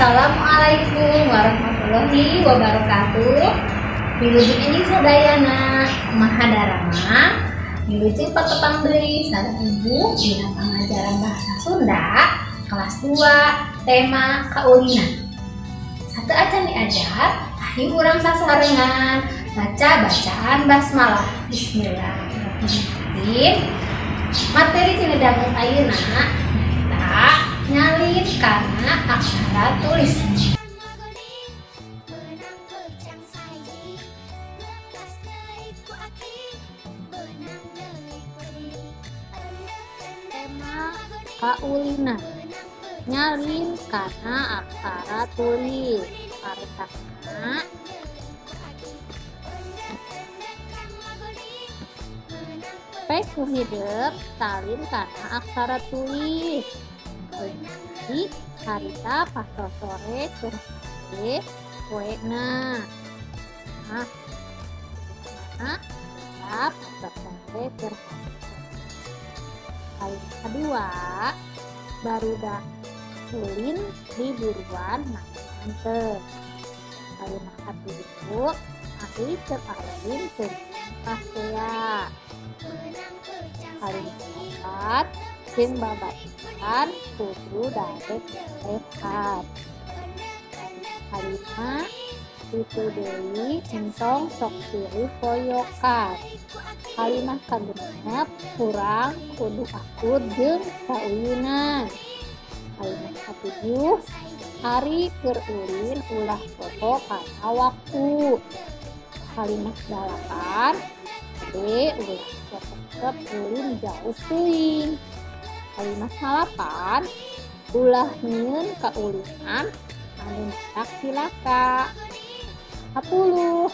Assalamualaikum warahmatullahi wabarakatuh. Wilujeng enjing sadayana, kumaha daramang? Wilujeng patepang deui sareng Ibu dina pangajaran bahasa Sunda kelas 2 tema kaulinan. Sateuacan diajar, hayu urang sasarengan baca bacaan basmalah. Bismillahirrahmanirrahim. Materi tina danget ayeuna nyaeta nyalin kana aksara tulis. Tema kaulinan nyalin kana aksara tulis. Hartana P ku hidep salin kana aksara tulis. Jadi harita pasosore keur hade poena. Nah, nah, pasosore keur hade. Kali kedua barudak ulin di buruan mantep. Kali katilu ahli keur alin keur pasea. Kali keempat jeung babaturan kudu daek sehat. Kalima kitu deui entong sok silih koyokan. Kalimah kagenep kurang kudu akur jeung kauyunan. Kalimah katujuh ari keur ulin ulah poho kana waktu. Kalimah dalapan kade ulah resep ulin jauh teuing. Kalimah salapan ulah nyieun kaulinan anu matak cilaka. 10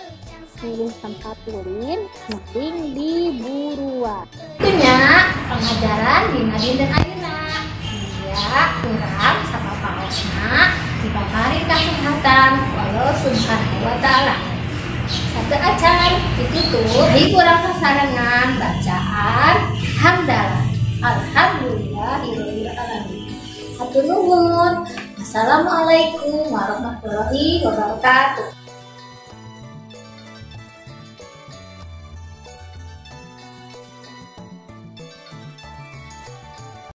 milih tempat ulin mending di buruan. Itunya pengajaran dina dinten ayeuna. Sia kurang sapapaosna dipaparin kasehatan ku Allah Subhanahu wa taala. Sateuacan ditutup hayu urang sasarengan bacaan hamdalah. Alhamdulillahirabbil alamin. Hatur nuhun. Assalamualaikum warahmatullahi wabarakatuh.